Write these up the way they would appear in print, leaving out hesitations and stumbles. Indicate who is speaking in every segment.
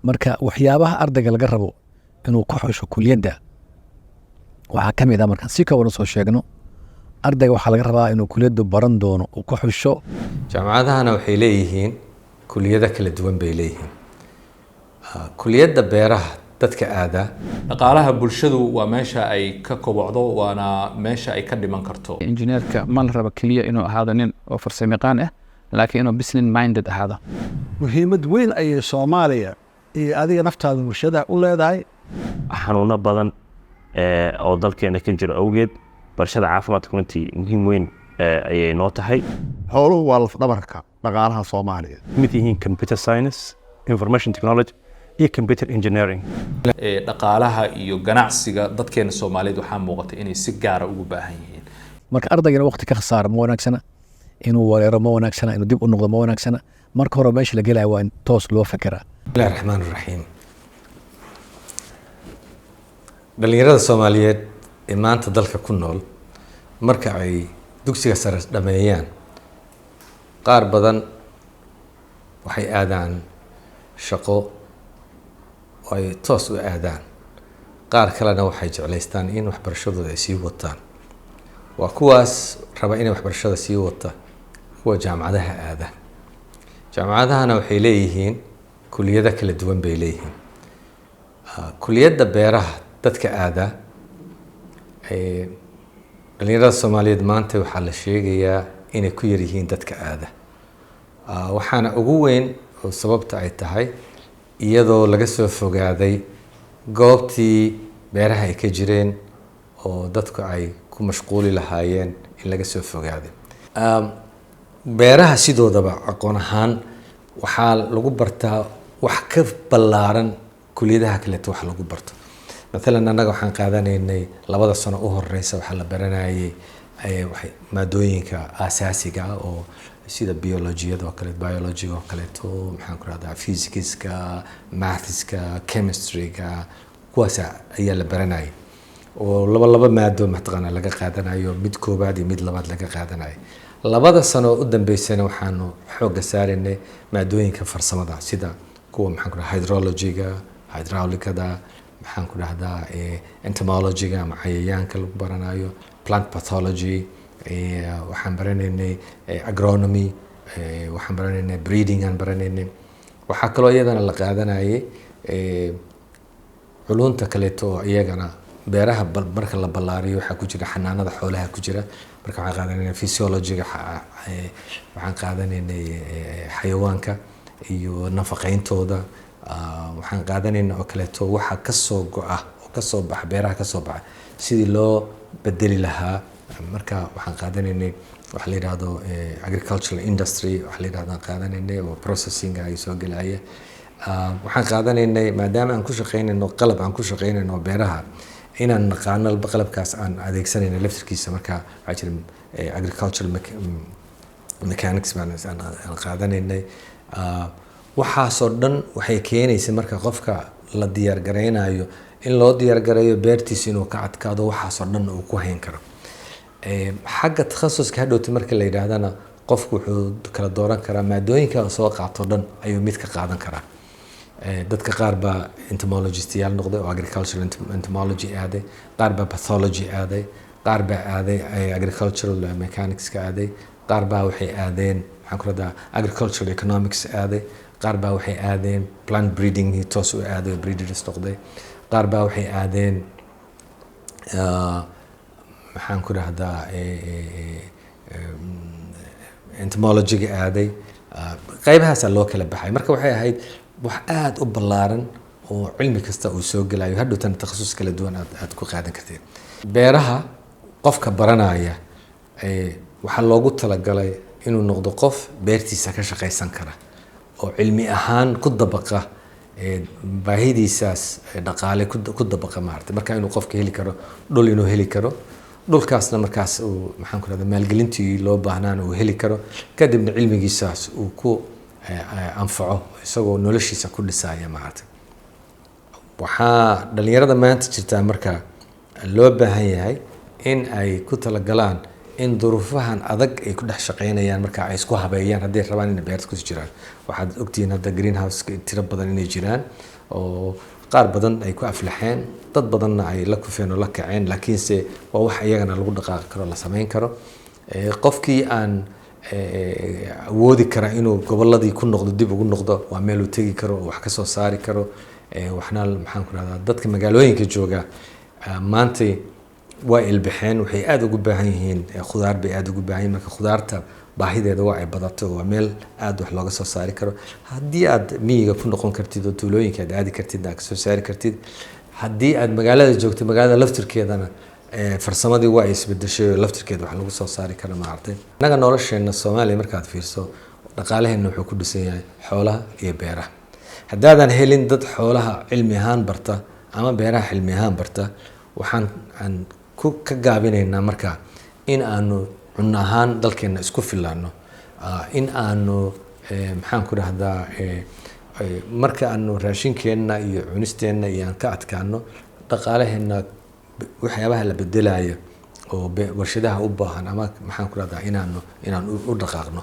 Speaker 1: Marka waxyaabaha ardayga laga rabo inuu ku xusho kuliyadda waxaa ka mid ah, markaan si kooban usoo sheegno, ardayga waxaa laga rabaa inuu kuliyaddu baran doono uu ku xusho.
Speaker 2: Jaamacadahana waxay leeyihiin kuliyado kala duwan bay leeyihiin. Kuliyadda beeraha dadka aadaa.
Speaker 3: Dhaqaalaha bulshadu waa meesha ay ka kobocdo, waana meesha ay ka dhiman karto.
Speaker 4: Injineerka ma la rabo keliya inuu ahaado nin oo farsamayaqaan ah, laakiin inuu business minded ahaado.
Speaker 5: Muhiimad weyn ayay Soomaaliya iyo adiga naftaada warshadaha u leedahay.
Speaker 6: Xanuuno badan oo dalkeena ka jiro awgeed, barashada caafimaadka runtii muhiim weyn ayay noo tahay.
Speaker 7: Xooluhu waa lafdhabarka dhaqaalaha Soomaaliya.
Speaker 6: Mid yihiin computer science, information technology iyo computer engineering.
Speaker 3: Dhaqaalaha iyo ganacsiga dadkeena Soomaaliyeed waxaa muuqata inay si gaara ugu baahan yihiin.
Speaker 1: Marka ardayga inuu waqti ka khasaaro ma wanaagsana, inuu wareero ma wanaagsana, inuu dib u noqdo ma wanaagsana. Marka hore meesha la gelayo waa in toos loo fekeraa.
Speaker 2: Bismillahi raxmaan raxiim. Dhalinyarada Soomaaliyeed ee maanta dalka ku nool, marka ay dugsiga sare dhameeyaan, qaar badan waxay aadaan shaqo oo ay toos u aadaan, qaar kalena waxay jeclaystaan in waxbarashadooda ay sii wataan. Waa kuwaas raba inay waxbarashada sii wata kuwa jaamacadaha aada. Jaamacadahana waxay leeyihiin kuliyado kala duwan bay leeyihiin. Kuliyadda beeraha dadka aada, dhalinyarada Soomaaliyeed maanta waxaa la sheegayaa inay ku yar yihiin dadka aada. Waxaana ugu weyn oo sababta ay tahay iyadoo laga soo fogaaday goobtii beeraha ay ka jireen oo dadku ay ku mashquuli lahaayeen in laga soo fogaaday. Beeraha sidoodaba aqoon ahaan waxaa lagu bartaa wax ka ballaaran kuliyadaha kaleeto wax lagu barto. Mathalan, annaga waxaan qaadanaynay 2da sano u horeysa waxaa la baranayay maadooyinka aasaasiga ah oo sida biologiyada oo kale, biologyga oo kaleeto, maxaan ku rahdaa, physicska, mathska, chemistryga, kuwaas ayaa la baranayay oo laba laba maado mataqaanaa laga qaadanayo, mid koowaad iyo mid labaad laga qaadanayo. 2da sano u dambeysana waxaanu xoogga saaraynay maadooyinka farsamada, sida kuwa, maxaan ku dhahaa, hydrologyga, hydraulicada, maxaan ku dhahdaa, entomologyga ama cayayaanka lagu baranayo, plant pathology. Waxaan baranaynay agronomy, waxaan baranaynay breeding aan baranaynay. Waxaa kaloo iyadana la qaadanayay culunta kaleeto oo iyagana beeraha marka la ballaariyo waxaa ku jira xanaanada xoolaha ku jira. Marka waxaan qaadanaynay physiologyga, waxaan qaadanaynay xayawaanka iyo nafaqeyntooda. Waxaan qaadanaynay oo kaleeto waxa kasoo go'a oo kasoo baxa beeraha, kasoo baxa sidii loo bedeli lahaa. Marka waxaan qaadanaynay waxa la yidhaahdo agricultural industry waxa la yidhahdo aan qaadanaynay oo processing ay soo gelaya. Waxaan qaadanaynay, maadaama aan ku shaqeynayno qalab, aan ku shaqeynayno beeraha, inaan naqaano qalabkaas aan adeegsanayno laftirkiisa. Marka waxaa jira agricultural mechanics baan aan qaadanaynay. Waxaasoo dhan waxay keenaysa marka qofka la diyaar gareynayo in loo diyaar gareeyo beertiisa inuu ka adkaado, waxaasoo dhan uu ku hayn karo. Xagga takhasuska hadhowta marka la yidhaahdana, qofku wuxuu kala dooran karaa maadooyinka soo qaato dhan ayuu mid ka qaadan karaa. Dadka qaar baa entomologistayaal noqday oo agricultural entomology aaday, qaar baa pathology aaday, qaar baa aaday agricultural mechanics ka aaday, qaar baa waxay aadeen, maxaan ku rahdaa, agricultural economics aaday, qaar baa waxay aadeen plant breeding toos u aaday oo breeders noqday, qaar baa waxay aadeen, maxaan ku rahdaa, entomologyga aaday. Qaybahaasaa loo kala baxay. Marka waxay ahayd wax aada u ballaaran oo cilmi kasta uu soo gelayo, hadhowtana takhasus kala duwan aad ku qaadan kartid. Beeraha qofka baranaya waxaa loogu talagalay inuu noqdo qof beertiisa ka shaqaysan kara oo cilmi ahaan ku dabaqa baahidiisaas dhaqaale ku dabaqa maarata. Marka inuu qofka heli karo dhul, inuu heli karo dhulkaasna, markaas uu, maxaan ku rahda, maalgelintii loo baahnaana uu heli karo, kadibna cilmigiisaas uu ku anfaco isagoo noloshiisa ku dhisaya maarata. Waxaa dhalinyarada maanta jirtaa marka loo baahan yahay in ay ku talagalaan. In duruufahan adag ay ku dhex shaqeynayaan marka ay isku habeeyaan hadday rabaan inay beerta kusii jiraan. Waxaad ogtihiin hadda greenhouse tiro badan inay jiraan oo qaar badan ay ku aflaxeen, dad badanna ay la kufeen oo la kaceen, laakiinse waa wax iyagana lagu dhaqaaqi karo, la samayn karo. Qofkii aan awoodi kara inuu gobolladii ku noqdo, dib ugu noqdo, waa meel uu tegi karo oo wax ka soo saari karo. Waxna maxaan ku rahdaa, dadka magaalooyinka jooga maanta waa ilbaxeen, waxay aada ugu baahan yihiin khudaar bay aada ugu baahan yihiin. Marka khudaarta baahideeda waa ay badato, waa meel aada wax looga soo saari karo. Haddii aad miyiga ku noqon kartid oo tuulooyinka aad aadi kartid, aad kasoo saari kartid. Haddii aad magaalada joogto, magaalada laftirkeedana farsamadii waa ay isbedeshay oo laftirkeeda wax lagu soo saari karo. Maaragtay, innaga nolosheena Soomaaliya markaad fiirso, dhaqaalaheena wuxuu ku dhisan yahay xoolaha iyo beeraha. Haddaadan helin dad xoolaha cilmi ahaan barta ama beeraha cilmi ahaan barta, waxaan aan ku ka gaabinaynaa marka in aanu cunno ahaan dalkeena isku filaano, in aanu maxaan ku dhahdaa, marka aanu raashinkeenna iyo cunisteenna iyo aan ka adkaano, dhaqaalaheena waxyaabaha la bedelayo oo warshadaha u baahan ama maxaan ku dhahdaa inaan u dhaqaaqno.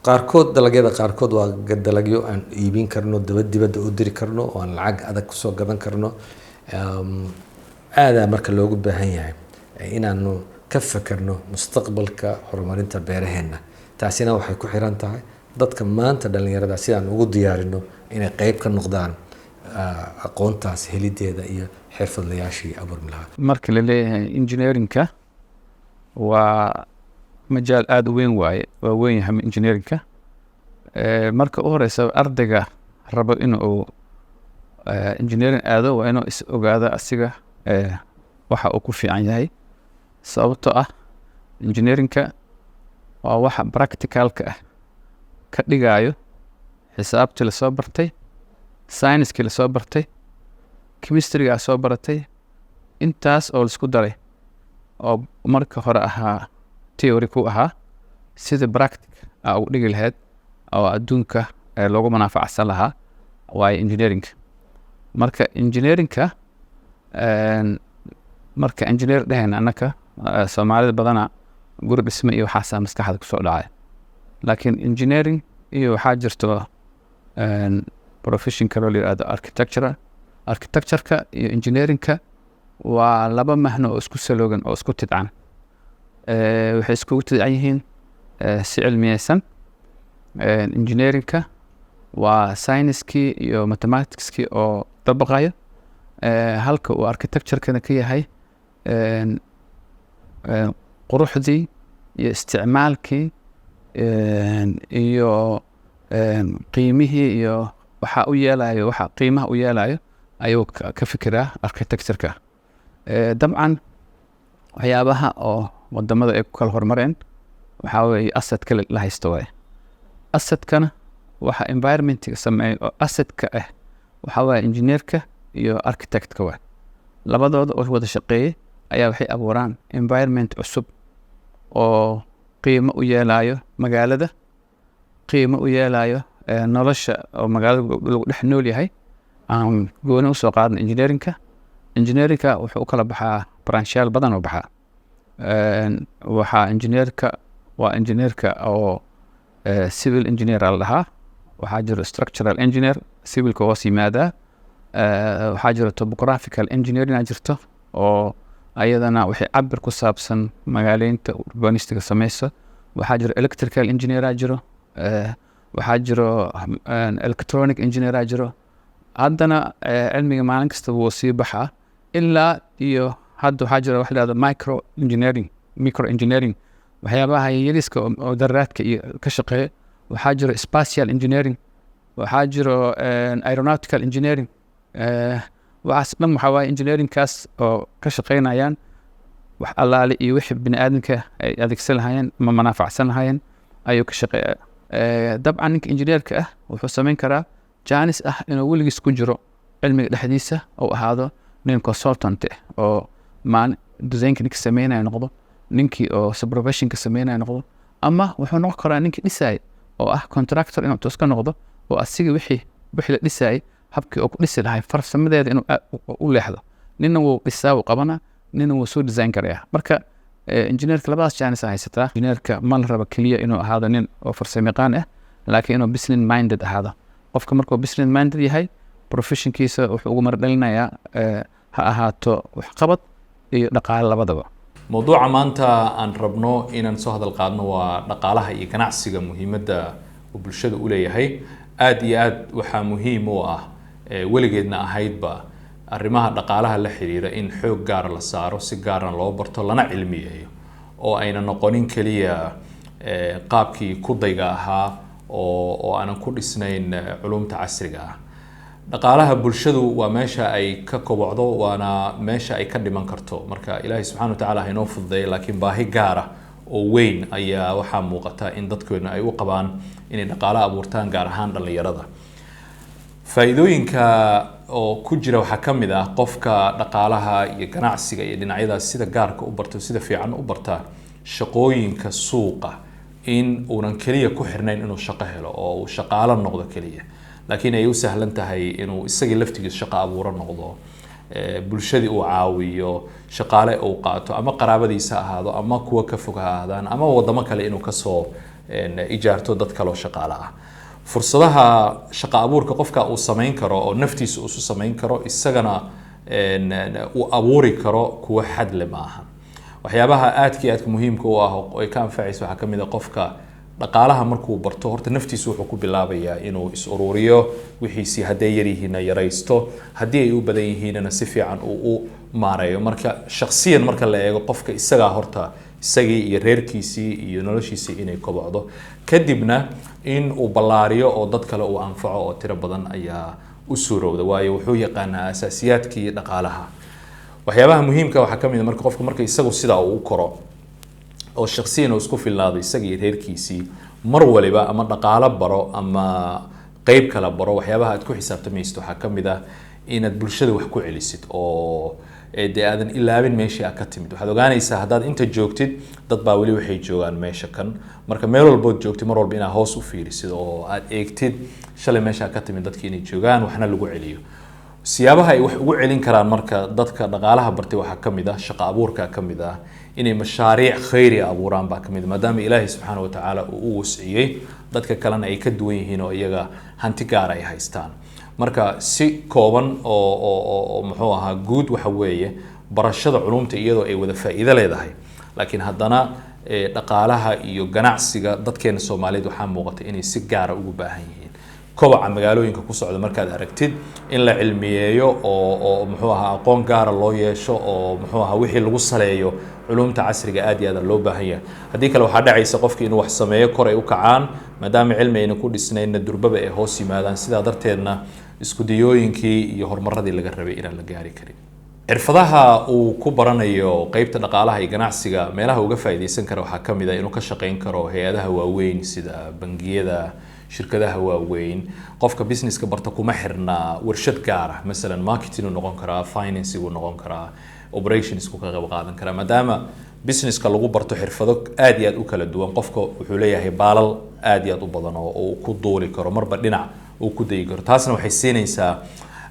Speaker 2: Qaarkood dalagyada qaarkood waa dalagyo aan iibin karno, dibadda u diri karno oo aan lacag adag kusoo gadan karno. Aadaa marka loogu baahan yahay inaanu ka fekerno mustaqbalka horumarinta beeraheenna. Taasina waxay ku xiran tahay dadka maanta dhalinyarada sidaan ugu diyaarino inay qeyb ka noqdaan aqoontaas helideeda iyo xirfadlayaashii abuurmi lahaa.
Speaker 4: Marka la leeyahay engineeringka waa majaal aada u weyn waaye, waa weyn yahay engineeringka. Marka u horeysa ardayga rabo inuu engineering aado waa inuu is ogaado asiga waxa uu ku fiican yahay, sababtoo ah engineeringka waa waxa practicalka ah ka dhigayo xisaabtii lasoo bartay, science-kii lasoo bartay, chemistrygaa soo baratay, intaas oo laisku daray oo marka hore ahaa theory ku ahaa, sida practic aa ugu dhigi lahayd oo adduunka loogu munaafacsan lahaa waayo engineeringa. Marka engineeringka marka engineer dhehayna annaka Soomaalida badana guri dhisme iyo waxaasaa maskaxda kusoo dhacay, laakiin engineering iyo waxaa jirto profession kaloo la yihahdo architecture. Architectureka iyo engineeringka waa laba mahno oo isku saloogan oo isku tidcan. Waxay iskugu tidcan yihiin si cilmiyeysan. Engineeringka waa science-kii iyo mathematicskii oo dabaqayo, halka uu architecturekana ka yahay quruxdii iyo isticmaalkii iyo qiimihii iyo waxa u yeelayo, waxa qiimaha u yeelayo ayuu ka fikiraa architectureka. Dabcan waxyaabaha oo wadamada ay ku kala horumareen waxaa weeye assetka la haysto waaye. Assetkana waxa environmentiga sameeya oo assetka ah waxaa waaye engineerka iyo architectka waay. Labadooda oo wada shaqeeyay ayaa waxay abuuraan environment cusub oo qiimo u yeelayo magaalada, qiimo u yeelayo nolosha oo magaalada lagu dhex nool yahay. Aan gooni usoo qaadno engineeringka. Engineeringka wuxuu u kala baxaa branchyaal badan oo baxaa. Waxaa engineerka waa engineerka oo civil engineer aa la dhahaa, waxaa jiro structural engineer, civilka hoos yimaadaa. Waxaa jiro topographical engineering aa jirto oo ayadana waxay cabir ku saabsan magaaleynta urbanistiga sameyso. Waxaa jiro electrical engineer aa jiro, waxaa jiro electronic engineer aa jiro. Haddana cilmiga maalin kasta wuu sii baxaa, ilaa iyo hadda waxaa jira wax la yihahdo micro engineering, micro engineering, waxyaabaha yariska oo daraadka iyo ka shaqeeya. Waxaa jiro spatial engineering, waxaa jiro aeronautical engineering. Waxaas dhan waxaa waaye engineeringkaas oo ka shaqeynayaan wax allaale iyo wixii bini aadamka ay adeegsan lahaayeen ama manaafacsan lahaayeen ayuu ka shaqeeya. Dabcan ninka engineerka ah wuxuu sameyn karaa jaanis ah inuu weligiis ku jiro cilmiga dhexdiisa, uu ahaado nin consultant ah oo maalin designka ninka sameynaya noqdo, ninkii oo supervisionka sameynaya noqdo, ama wuxuu noqon karaa ninkii dhisaya oo ah contractor inuu toos ka noqdo oo asiga wixii la dhisayay habkii oo ku dhisi lahay farsamadeeda inuu u leexdo. Nina wuu dhisaa, wuu qabanaa, nina wuu soo design karaya. Marka Injineerka labadaas jaanis a haysataa. Injineerka ma la raba keliya inuu ahaado nin oo farsamayaqaan ah, laakiin inuu business minded ahaado. Qofka markuu business minded yahay, professionkiisa wuxuu ugu mardhalinayaa, ha ahaato waxqabad iyo dhaqaale labadaba.
Speaker 3: Mowduuca maanta aan rabno inaan soo hadal qaadno waa dhaqaalaha iyo ganacsiga, muhiimadda uu bulshada u leeyahay. Aad iyo aad waxaa muhiim u ah, weligeedna ahaydba, arrimaha dhaqaalaha la xiriira in xoog gaara la saaro, si gaarna loo barto lana cilmiyeeyo, oo ayna noqonin keliya qaabkii kudayga ahaa oo aanan ku dhisnayn culumta casriga ah. Dhaqaalaha bulshadu waa meesha ay ka kobocdo, waana meesha ay ka dhiman karto. Marka Ilaahay subxana wa tacaala ha inoo fududeeya, laakiin baahi gaara oo weyn ayaa waxaa muuqata in dadkeenu ay u qabaan inay dhaqaalo abuurtaan, gaar ahaan dhallinyarada. Faa'iidooyinka oo ku jira waxaa ka mid ah qofka dhaqaalaha iyo ganacsiga iyo dhinacyadaas sida gaarka u barto, sida fiican u barta, shaqooyinka suuqa in uunan keliya ku xirnayn inuu shaqo helo oo uu shaqaalo noqdo keliya, laakiin ay u sahlan tahay inuu isagii laftigiis shaqo abuuro noqdo, bulshadii uu caawiyo, shaqaale uu qaato, ama qaraabadiisa ha ahaado ama kuwa ka fog ha ahaadaan ama wadamo kale inuu kasoo ijaarto dad kaloo shaqaale ah. Fursadaha shaqo abuurka qofka uu samayn karo oo naftiisa isu samayn karo, isagana uu abuuri karo, kuwa xadle ma aha. Waxyaabaha aadka iyo aadka muhiimka u ah oo ay ka anfacaysa waxaa ka mid ah, qofka dhaqaalaha markuu barto, horta naftiisu wuxuu ku bilaabayaa inuu is ururiyo wixiisii, hadday yar yihiinna yaraysto, haddii ay u badan yihiinna si fiican uu u maareeyo. Marka shakhsiyan marka la eego qofka isagaa, horta isagii iyo reerkiisii iyo noloshiisii inay kobocdo, kadibna in uu ballaariyo oo dad kale uu anfaco oo tiro badan ayaa u suurowda, waayo wuxuu yaqaanaa asaasiyaadkii dhaqaalaha. Waxyaabaha muhiimka waxaa ka mid ah, marka qofku marka isagu sidaa uu u koro oo shakhsiyan uu isku filnaado isaga iyo reerkiisii, mar waliba ama dhaqaalo baro ama qeyb kala baro, waxyaabaha aad ku xisaabtamaysid waxaa ka mid ah inaad bulshada wax ku celisid oo dee aadan ilaabin meeshii aad ka timid. Waxaad ogaanaysaa haddaad inta joogtid, dad baa weli waxay joogaan meesha kan. Marka meel walbood joogtid, mar walba inaad hoos u fiirisid oo aad eegtid shalay meesha aad ka timid dadki inay joogaan, waxna lagu celiyo. Siyaabaha ay wax ugu celin karaan marka dadka dhaqaalaha bartay waxaa ka mid ah shaqo abuurka, ka mid ah inay mashaariic khayri abuuraan baa ka mid ah, maadaama Ilaahay subxaana wa tacaala uu u wasciyey, dadka kalena ay ka duwan yihiin oo iyaga hanti gaar ay haystaan. Marka si kooban oo muxuu ahaa guud, waxa weeye barashada culumta iyadoo ay wada faa'iido leedahay, laakiin haddana dhaqaalaha iyo ganacsiga dadkeena Soomaaliyeed waxaa muuqata inay si gaara ugu baahan yihiin. Kobaca magaalooyinka ku socda markaad aragtid, in la cilmiyeeyo oo muxuu ahaa aqoon gaara loo yeesho oo muxuu ahaa wixii lagu saleeyo culumta casriga aad iyo aad loo baahan yahay. Haddii kale waxaa dhacaysa qofki inuu wax sameeyo, kor ay u kacaan, maadaama cilmi ayna ku dhisnaynna durbaba ay hoos yimaadaan, sidaa darteedna isku dayooyinkii iyo horumaradii laga rabay inaan la gaari karin. Xirfadaha uu ku baranayo qeybta dhaqaalaha iyo ganacsiga meelaha uga faa'iidaysan kara waxaa ka mid ah inuu ka shaqayn karo hay-adaha waaweyn sida bangiyada, shirkadaha waaweyn. Qofka businesska barta kuma xirna warshad gaar ah. Masalan marketing uu noqon karaa, finance uu noqon karaa, operations ku ka qayb qaadan karaa. Maadaama businesska lagu barto xirfado aad iyo aad u kala duwan, qofka wuxuu leeyahay baalal aad iyo aad u badan oo uu ku duuli karo, marba dhinac uu ku dayi karo. Taasna waxay siinaysaa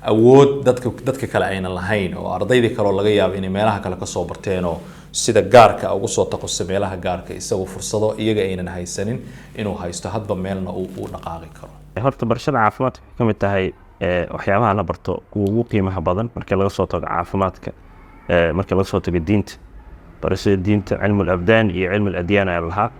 Speaker 3: awood dadka kale aynan lahayn, oo ardaydii kale oo laga yaabo inay meelaha kale kasoo barteen oo sida gaarka ugu soo taqusay meelaha gaarka, isagu fursado iyaga aynan haysanin inuu haysto, hadba meelna uu dhaqaaqi karo.
Speaker 6: Horta barashada caafimaadka waxay ka mid tahay waxyaabaha la barto kuwa ugu qiimaha badan marka laga soo tago caafimaadka, marka laga soo tago diinta. Barashada diinta, cilmu abdaan iyo cilmu adyaan ayaa lahaa.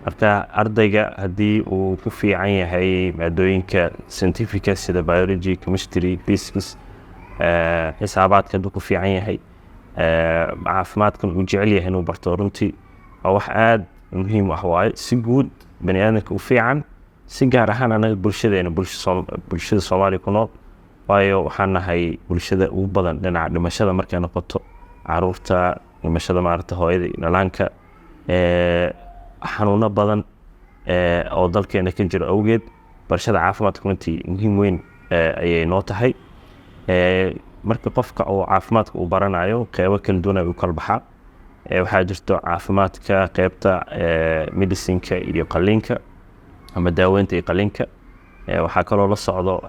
Speaker 6: Marka ardayga haddii uu ku fiican yahay maadooyinka scientifica sida biology, chemistry, physics, xisaabaadka hadduu ku fiican yahay, caafimaadkan uu jecel yahay inuu barto, runtii waa wax aada muhiim u ah waaye, si guud bani aadamka u fiican, si gaar ahaan anaga bulshadeena, bulshada Soomaaliya ku nool, waayo waxaan nahay bulshada ugu badan dhinaca dhimashada markay noqoto caruurta, dhimashada maarata hooyada iyo dhalaanka, xanuuno badan oo dalkeena ka jiro awgeed. Barashada caafimaadka runtii muhiim weyn ayay noo tahay. Marka qofka uu caafimaadka uu baranayo, qeybo kala duwan ayuu kala baxaa. Waxaa jirto caafimaadka qeybta medicinka iyo qalliinka ama daaweynta iyo qalliinka. Waxaa kaloo la socdo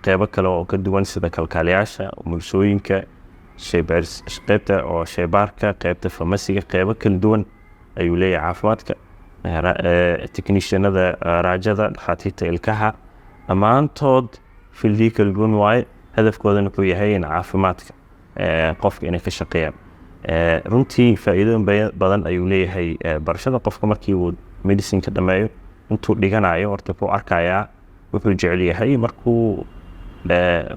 Speaker 6: qeybo kale oo ka duwan sida kalkaaliyaasha, umulisooyinka. Shaybaars, qeybta oo shaybaarka, qeybta farmasiga, qeybo kala duwan ayuu leeyahay caafimaadka. Technicianada raajada, dhakhaatiirta ilkaha, dhammaantood fieldiyo kala duwan waaye. Hadafkoodana wuxuu yahay in caafimaadka qofka inay ka shaqeeyaan. Runtii faa'iidooyin badan ayuu leeyahay barashada. Qofka markii uu medicineka dhameeyo, intuu dhiganayo horta wuxuu arkayaa wuxuu jecel yahay. Markuu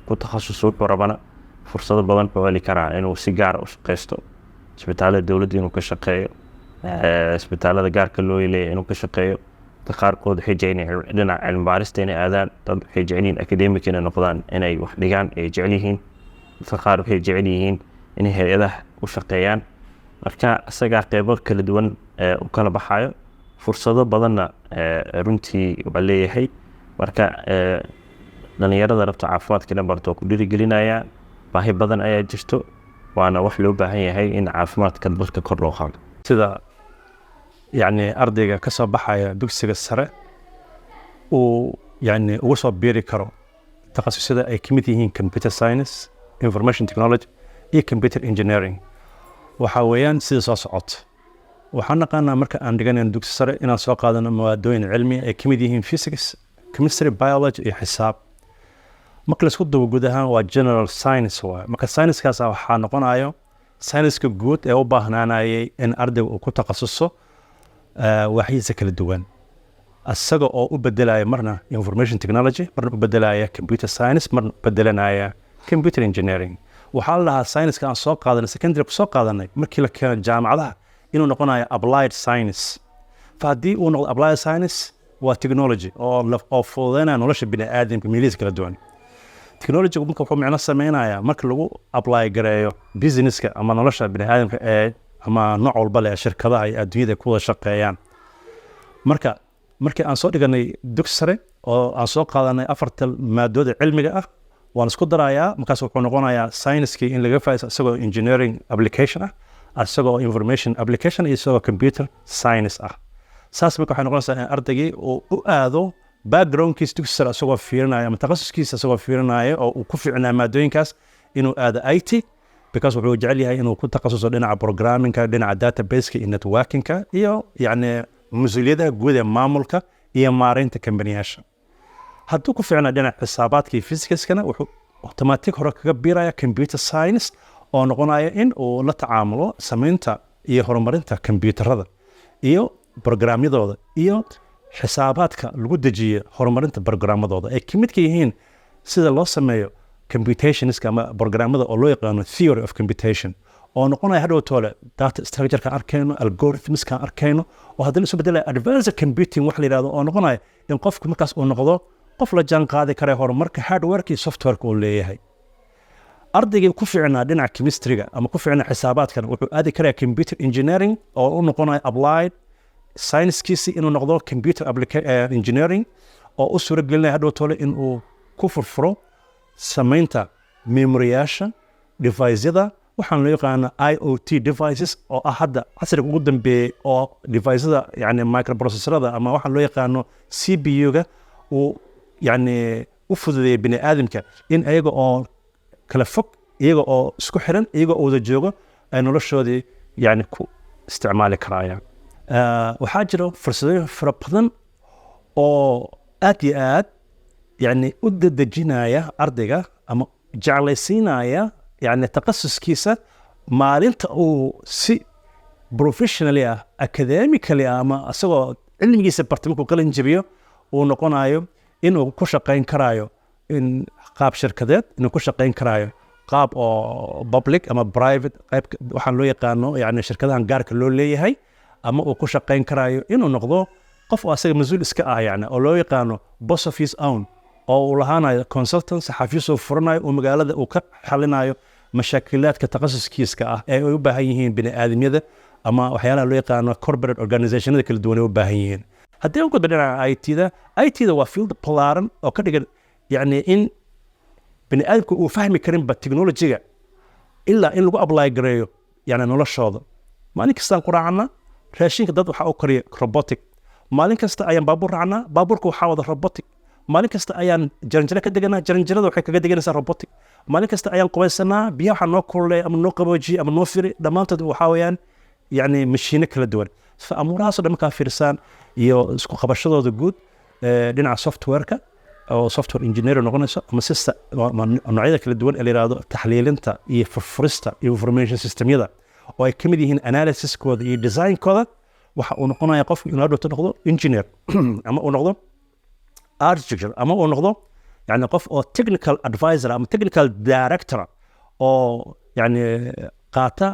Speaker 6: ku takhasuso wuxuu rabana, fursado badan wuxuu heli karaa inuu si gaara u shaqeysto, isbitaalada dowladda inuu ka shaqeeyo, isbitaalada gaarka loo leeyahay inuu ka shaqeeyo. Dadka qaarkood waxay jecel yihiin dhinaca cilmi baarista inay aadaan, dad waxay jecel yihiin academic inay noqdaan, inay wax dhigaan ay jecel yihiin, dadka qaar waxay jecel yihiin inay hay-adaha u shaqeeyaan. Marka isagaa qeybo kala duwan u kala baxayo, fursado badanna runtii waa leeyahay. Marka dhalinyarada rabta caafimaadka inay barto waa ku dhiirigelinayaa. Baahi badan ayaa jirto, waana wax loo baahan yahay in caafimaadka dalka kor loo qaado.
Speaker 8: Sida yacni ardayga ka soo baxaya dugsiga sare uu yacni ugu soo biiri karo takhasusyada ay ka mid yihiin computer science, information technology iyo computer engineering, waxaa weeyaan sida soo socota. Waxaan naqaanaa marka aan dhiganayn dugsi sare inaan soo qaadano mawaadooyin cilmi ay ka mid yihiin physics, chemistry, biology iyo xisaab. Marka laisku dubo, guud ahaan waa general science waay. Marka science-kaas waxaa noqonayo science-ka guud ee u baahnaanayay in ardayga uu ku takhasuso waaxyihiisa kala duwan, isaga oo u bedelaya marna information technology, marna u bedelaya computer science, marna u bedelanaya computer engineering. Waxaa la dhahaa science-ka aan soo qaadanay secondary ku soo qaadanay, markii la keeno jaamacadaha inuu noqonayo applied science. Fa haddii uu noqdo applied science, waa technology oo fududeynaya nolosha bini'aadamka meelihiisa kala duwan. Technology marka wuxuu micno sameynayaa marka lagu apply gareeyo businesska ama nolosha bini'aadamka ee ama nooc walba leh, shirkadaha iyo adduunyada ay ku wada shaqeeyaan. Marka markii aan soo dhiganay dugsi sare oo aan soo qaadanay afarta maadooda cilmiga ah, waan isku darayaa. Markaas wuxuu noqonayaa science-kii in laga faa'iidaysto isagoo engineering application ah, isagoo information application iyo isagoo computer science ah. Saas marka waxay noqonaysaa in ardaygii uu u aado backgroundkiisa dugsi sare isagoo fiirinaya ama takhasuskiisa isagoo fiirinaya oo uu ku fiicnaa maadooyinkaas, inuu aado IT, because wuxuu jecel yahay inuu ku takhasuso dhinaca programmingka, dhinaca databaseka iyo networkingka iyo yacni mas-uuliyadaha guud ee maamulka iyo maareynta kambaniyaasha. Hadduu ku fiicnaa dhinaca xisaabaadka iyo physicskana, wuxuu automatic hore kaga biiraya computer science oo noqonaya in uu la tacaamulo samaynta iyo horumarinta kombiyuutarada iyo programyadooda iyo xisaabaadka lagu dejiyo horumarinta programmadooda, ay ka midka yihiin sida loo sameeyo computationska ama programmada oo loo yaqaano theory of computation, oo noqonaya hadhow toole data structure-ka arkayno, algorithmskan arkayno, oo haddana isu bedelaya advanced computing wax la yidhahdo, oo noqonaya in qofku markaas uu noqdo qof la jaan qaadi kara horumarka hardwareka iyo softwareka uu leeyahay. Ardaygii ku fiicnaa dhinaca chemistryga ama ku fiicnaa xisaabaadkana wuxuu aadi karaya computer engineering oo u noqonaya applied science-kiisi inuu noqdo computer engineering, oo u suuro gelinaya hadhow tole in uu ku furfuro samaynta memoryyaasha, device-yada waxaan loo yaqaana IoT devices, oo ah hadda casriga ugu dambeeyey oo device-yada yani microprocessorada ama waxaan loo yaqaano CPU-ga, uu yani u fududeeyay bini aadamka in ayaga oo kala fog, iyaga oo isku xiran, iyaga oo wada joogo ay noloshoodii yani ku isticmaali karayaan. Waxaa jira fursado fara badan oo aad iyo aad yani u dedejinaya ardayga ama jeclaysiinaya yani takhasuskiisa maalinta uu si professionally ah, academically ah, ama isagoo cilmigiisa bartay markuu qalin jabiyo, uu noqonayo inuu ku shaqayn karaayo in qaab shirkadeed, inuu ku shaqayn karaayo qaab oo public ama private, qayb waxaan loo yaqaano yani shirkadahan gaarka loo leeyahay, ama uu ku shaqayn karaayo inuu noqdo qof oo asaga mas-uul iska ah, yani oo loo yaqaano boss of his own, oo uu lahaanayo consultant, xafiis uu furanayo, uu magaalada uu ka xalinayo mashaakilaadka takhasuskiiska ah ee ay u baahan yihiin bini'aadamyada ama waxyaalaha loo yaqaano corporate organizationada kala duwan ay u baahan yihiin. Haddii aan gudbo dhinaca IT-da, IT-da waa field ballaaran oo ka dhigan yani in bini'aadamku uu fahmi karinba technology-ga ilaa in lagu apply gareeyo yani noloshooda. Maalin kastaan ku raacnaa raashinka, dad waxaa u kariya robotic. Maalin kasta ayaan baabuur raacnaa, baabuurka waxaa wada robotic. Maalin kasta ayaan jaranjaro ka deganaa, jaranjarada waxay kaga deganaysaa robotic. Maalin kasta ayaan qubaysanaa, biyaha waxaa noo kululeeya ama noo qaboojiya ama noo firi, dhammaantood waxaa weeyaan yani mashiino kala duwan. So amuurahaasoo dhan markaa fiirsaan iyo isku qabashadooda guud, dhinaca softwareka oo software engineer noqonayso ama sista ama noocyada kala duwan ee la yiraahdo taxliilinta iyo furfurista information systemyada oo ay ka mid yihiin analysiskooda iyo designkooda, waxa uu noqonaya qofku inuu hadhowto noqdo engineer ama uu noqdo architecture ama uu noqdo yani qof oo technical advisor ama technical director oo yani qaata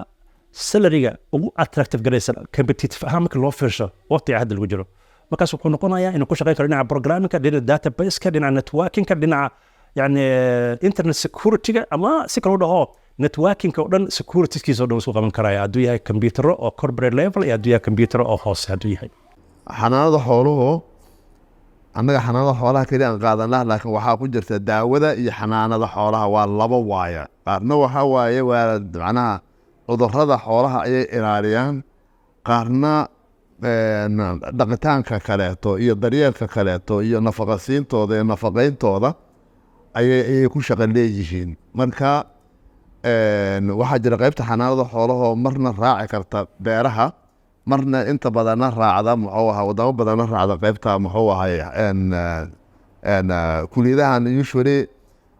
Speaker 8: salaryga ugu attractive garaysan competitive ahaan marka loo fiirsho waqtiga hadda lagu jiro. Markaas wuxuu noqonayaa inuu ku shaqeyn karo dhinaca programmingka, dhinaca databaseka, dhinaca networkingka, dhinaca yani internet securityga, ama si kale u dhaho networkingka oo dhan, securitykiisa oo dhan isku qaban karaya, hadduu yahay computero oo corporate level iyo hadduu yahay computero oo hoose hadduu yahay.
Speaker 7: Xanaanada xooluhu, annaga xanaanada xoolaha keliya aan qaadanaa, laakiin waxaa ku jirta daawada iyo xanaanada xoolaha, waa laba waaya. Qaarna waxaa waaye waa macnaha cudurrada xoolaha ayay ilaaliyaan, qaarna dhaqitaanka kaleeto iyo daryeelka kaleeto iyo nafaqasiintooda iyo nafaqeyntooda ayay ku shaqo leeyihiin. Marka waxaa jira qeybta xanaanada xoolahoo marna raaci karta beeraha, marna inta badanna raacda, muxuu ahaa, wadamo badanna raacda qeybta, muxuu ahay, kuliyadahan. Usually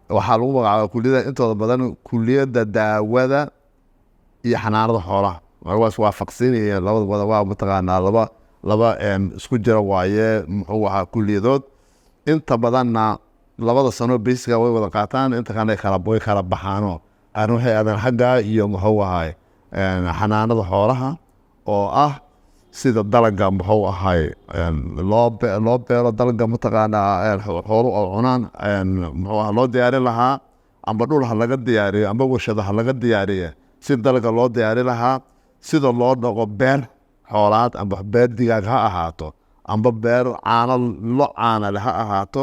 Speaker 7: waxaa lagu magacaaba kuliyadaha intooda badan kuliyadda daawada iyo xanaanada xoolaha. Waa is waafaqsiinayeen labada wada, waa mataqaanaa laba isku jira waaye, muxuu ahaa, kuliyadood. Inta badanna 2da sano basiga way wada qaataan, inta kalena way kala baxaano. Qaarna waxay aadaan xagga iyo, muxuu ahay, xanaanada xoolaha oo ah sida dalaga, muxuu ahay, loo beero dalaga, mataqaanaa, xoolo oo cunaan, muxuu ahaa, loo diyaarin lahaa, amba dhul ha laga diyaariyo amba warshado ha laga diyaariyo, si dalaga loo diyaari lahaa, sida loo dhaqo beer xoolaad, amba beer digaag ha ahaato, amba beer caano lo caana leh ha ahaato,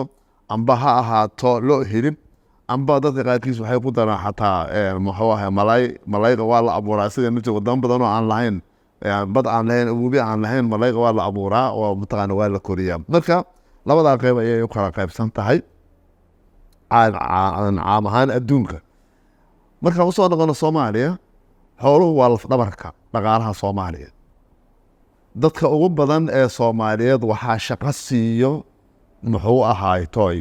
Speaker 7: amba ha ahaato lo hilib, amba dadka qaarkiis waxay ku daraan xataa, muxuu ahay, malay. Malayga waa la abuuraa sida mid wadamo badan oo aan lahayn bad, aan lahayn webi, aan lahayn, malayga waa la abuuraa oo mataqaana waa la koriyaa. Marka labadaa qeyb ayay u kala qaybsan tahay caam ahaan adduunka. Markaan usoo noqono Soomaaliya, xooluhu waa lafdhabarka dhaqaalaha Soomaaliya. Dadka ugu badan ee Soomaaliyeed waxaa shaqo siiyo, muxuu ahaay toy,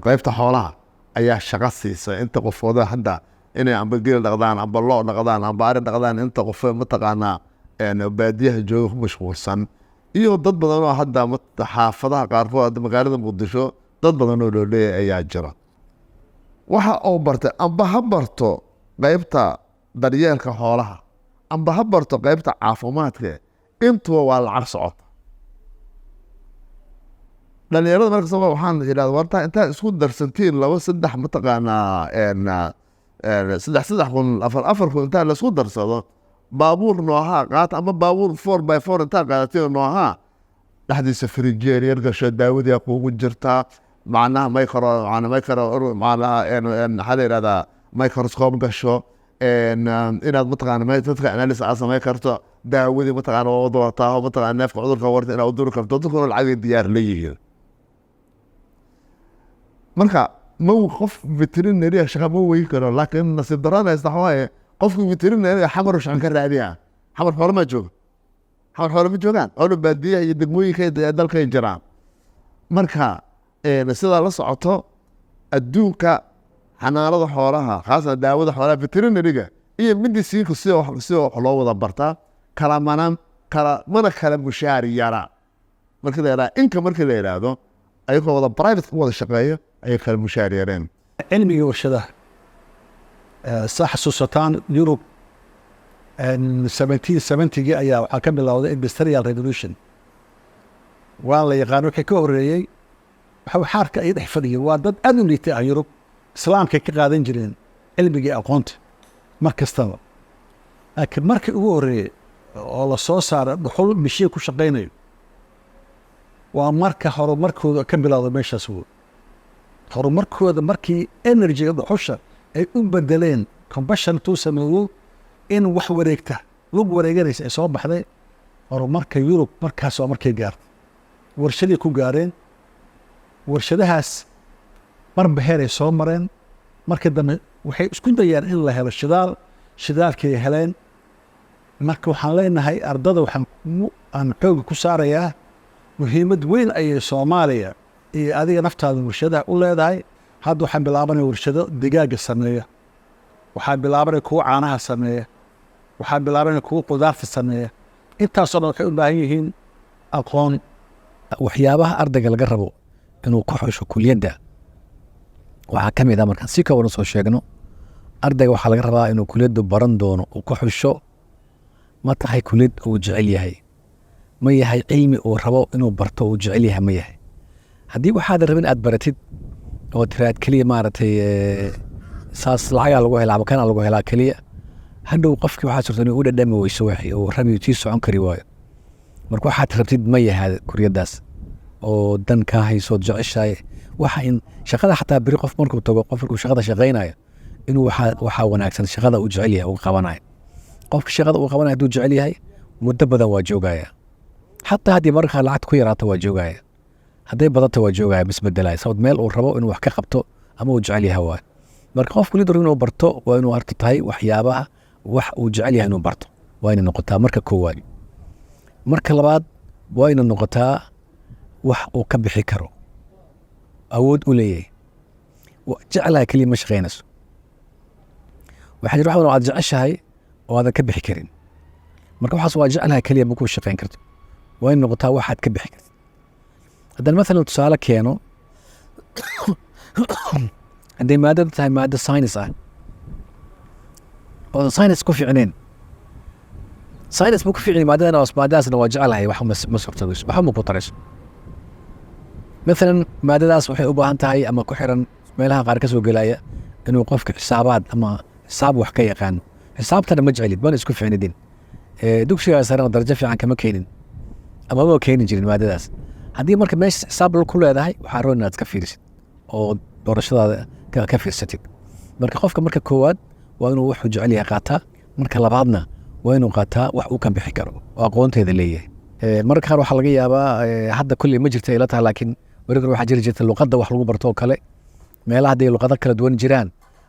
Speaker 7: qaybta xoolaha ayaa shaqo siisa. Inta qofooda hadda inay amba geel dhaqdaan, amba lo dhaqdaan, amba ari dhaqdaan, inta qofe mataqaanaa baadiyaha jooga ku mashquulsan, iyo dad badan oo hadda xaafadaha qaarkood hadda magaalada Muqdisho dad badan oo looleeyahay ayaa jira. Waxa uu bartay, amba ha barto qaybta daryeelka xoolaha, amba ha barto qaybta caafimaadka, intuba waa lacag socota. Dhalinyarada marka soo waxaan idhahda, warta intaad isku darsantiin laba saddex, mataqaanaa, saddex saddex kun, afar afar kun intaa laisku darsado, baabuur noohaa qaata, ama baabuur 4x4 intaa qaadatiin noohaa, dhexdiisa firijeer yar gasho, daawadii kuugu jirtaa, macnaha micro, macna micro, macnaha maxaa la yihahdaa, microscope gasho, inaad mataqaana dadka analysis aad samayn karto, daawadii mataqaana waa doorataa oo mataqaana neefka cudurka warta inaad u duri karto. Dadkuna lacagay diyaar leeyihiin. Marka ma qof veterinary shaqa ma weyn karo, laakiin nasiib darrada haysta waxaa waaye qofka veterinary Xamar shaqan ka raadiya. Xamar xoolo ma joogo, Xamar xoolo ma joogaan, xoolo baadiyaha iyo degmooyinka ee dalkay jiraan. Marka sidaa la socoto, adduunka xanaanada xoolaha, khaasatan daawada xoolaha, veterinaryga iyo medicineka, sida wax loo wada bartaa kala mana kala mana kala mushaar yara. Marka la yidhaha inka, marka la yidhaahdo ayagoo wada private ku wada shaqeeyo ayay kala mushaar yareen.
Speaker 5: Cilmiga warshadaha, saa xasuusataan, Yurub 1770gii ayaa waxaa ka bilowday Industrial Revolution. Waa la yaqaan wixii ka horeeyey waxa xaarka ay dhex fadhiyeen, waa dad aad u liitay ah. Yurub Islaamkay ka qaadan jireen cilmigii aqoonta mar kastaba, laakiin markii ugu horreeyey oo la soo saara dhuxul mishiin ku shaqaynayo waa marka horumarkooda ka bilowda meeshaas. Wo horumarkooda markii energyga dhuxusha ay u bedeleen combustion tuu sameeyey in wax wareegta, lug wareeganaysa ay soo baxday. Horumarka Yurub markaas waa markay gaartay, warshaday ku gaareen. Warshadahaas marba heeray soo mareen. Marka dambe waxay isku dayaan in la helo shidaal, shidaalkay heleen. Marka waxaan leenahay ardada, waxaan aan xooga ku saarayaa muhiimad weyn ayay Soomaaliya iyo adiga naftaada warshadaha u leedahay. Hadda waxaan bilaabanaya warshado digaaga sameeya, waxaan bilaabanaya kuwa caanaha sameeya, waxaan bilaabanaya kuwa qudaarta sameeya. Intaasoo dhan waxay u baahan yihiin aqoon.
Speaker 1: Waxyaabaha ardayga laga rabo inuu ku xusho kuliyadda waxaa ka mid ah, markaan si kooban usoo sheegno, ardayga waxaa laga rabaa inuu kuliyaddu baran doono uu ku xusho ma tahay kuliyad uu jecel yahay, ma yahay cilmi uu rabo inuu barto uu jecel yahay ma yahay. Haddii waxaadan rabin aad baratid oo tiraad keliya maaragtay saas lacagaa lagu helaa ama kanaa lagu helaa keliya, hadhow qofkii waxaa jirta inuu u dhadhami weyso wixii uu rabi tii socon kari waayo. Marka waxaad rabtid ma yahay kuliyaddaas oo dan kaa haysood jeceshahay, waxa in shaqada xataa beri qof markuu tago, qof markuu shaqada shaqaynayo inuu waxaa wanaagsan shaqada uu jecel yahay uu qabanayo. Qofka shaqada uu qabanayo hadduu jecel yahay, muddo badan waa joogaya. Xataa haddii mararka lacagta ku yaraato waa joogaya, hadday badato waa joogaya, misbedelaya, sababt meel uu rabo inuu wax ka qabto ama uu jecel yahay waay. Marka qof kuliyadda rabo inuu barto waa inuu horta tahay waxyaabaha wax uu jecel yahay inuu barto waa inay noqotaa marka koowaad. Marka labaad waa inay noqotaa wax uu ka bixi karo, awood u leeyahay. Jeclaha keliya ma shaqaynayso. Waxaa jira wax badan oo aad jeceshahay oo aadan ka bixi karin. Marka waxaas waa jeclaha keliya ma ku shaqayn karto, waa inay noqotaa waxaad ka bixi kartid. Haddaan mathalan tusaale keeno, hadday maadada tahay maado science ah oodan science ku fiicneen, science ma ku fiicni maadadana, maadadaasna waa jeclahay, wax ma suurtageyso, waxba ma ku tarayso. Mathalan maadadaas waxay u baahan tahay ama ku xiran meelaha qaar ka soo gelaya inuu qofka xisaabaad ama xisaab wax ka yaqaano. Xisaabtana ma jecelid, mana isku fiicnidin, dugsigaa sarena darajo fiican kama keenin ama ma keeni jirin maadadaas. Haddii marka meesha xisaab ku leedahay, waxaa roon inaad iska fiirisid oo doorashadaada ka fiirsatid. Marka qofka marka koowaad waa inuu wuxuu jecel yahay qaataa, marka labaadna waa inuu qaataa wax uu ka bixi karo oo aqoonteeda leeyahay. Mararka qaar waxaa laga yaabaa, hadda kulley ma jirta ila tahay, laakiin mararka qaar waxaa jiri jirta luqadda wax lagu barto oo kale. Meelaha hadday luqado kala duwan jiraan,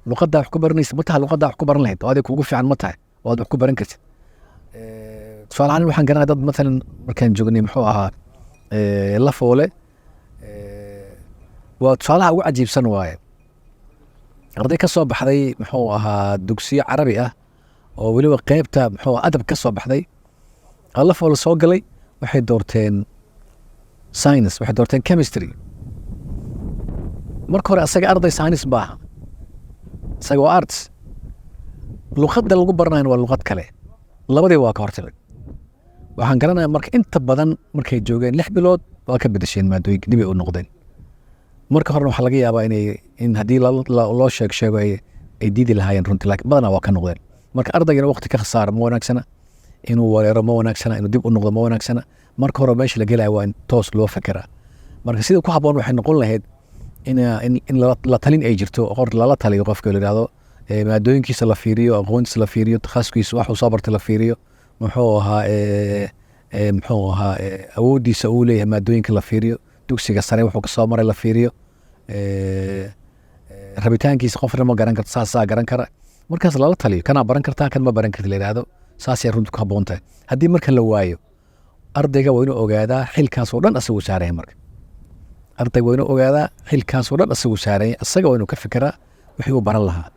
Speaker 1: luqadda wax ku baranaysa ma tahay luqadda wax ku baran lahayd oo adiga kugu fiican ma tahay oo aad wax ku baran kartid? Tusaale ahaan waxaan garanaya dad mathalan markaan joognay, muxuu ahaa, Lafoole, waa tusaalaha ugu cajiibsan waaye, arday ka soo baxday, muxuu ahaa, dugsiyo Carabi ah oo weliba qeybta, muxuu ahaa, adab ka soo baxday oo Lafoole soo galay, waxay doorteen science, waxay doorteen chemistry. Marka hore asaga arday science maaha, isaga waa arts. Luqadda lagu baranayana waa luqad kale. Labadii waa ka hortimid. Waxaan garanayaa marka inta badan markay joogeen 6 bilood waa ka bedesheen maadooyinka, dibay u noqdeen. Marka horena waxaa laga yaabaa inay in haddii loo sheeg sheego ay diidi lahaayeen runtii, laakiin badanaa waa ka noqdeen. Marka ardaygana waqti ka khasaara ma wanaagsana, inuu wareero ma wanaagsana, inuu dib u noqdo ma wanaagsana. Marka hore meesha la gelaya waa in toos loo fekeraa. Marka sida ku habboon waxay noqon lahayd in la talin ay jirto, qor lala taliyo qofka, la yidhahdo maadooyinkiisa la fiiriyo, aqoontiisa la fiiriyo, takhasuskiisa waxuu soo bartay la fiiriyo, muxuu ahaa, muxuu ahaa, awooddiisa uu leeyahay maadooyinka la fiiriyo, dugsiga sare wuxuu kasoo maray la fiiriyo, rabitaankiisa qofna ma garan karto, saasaa garan kara. Markaas lala taliyo, kanaa baran kartaa, kan ma baran karti la yidhaahdo, saasay runtu ku habboon tahay. Haddii marka la waayo, ardayga waa inuu ogaadaa xilkaas oo dhan asaguu saaraya. Marka ardayga waa inuu ogaadaa xilkaas oo dhan asaguu saaraya, isaga waa inuu ka fikiraa wixii uu baran lahaa.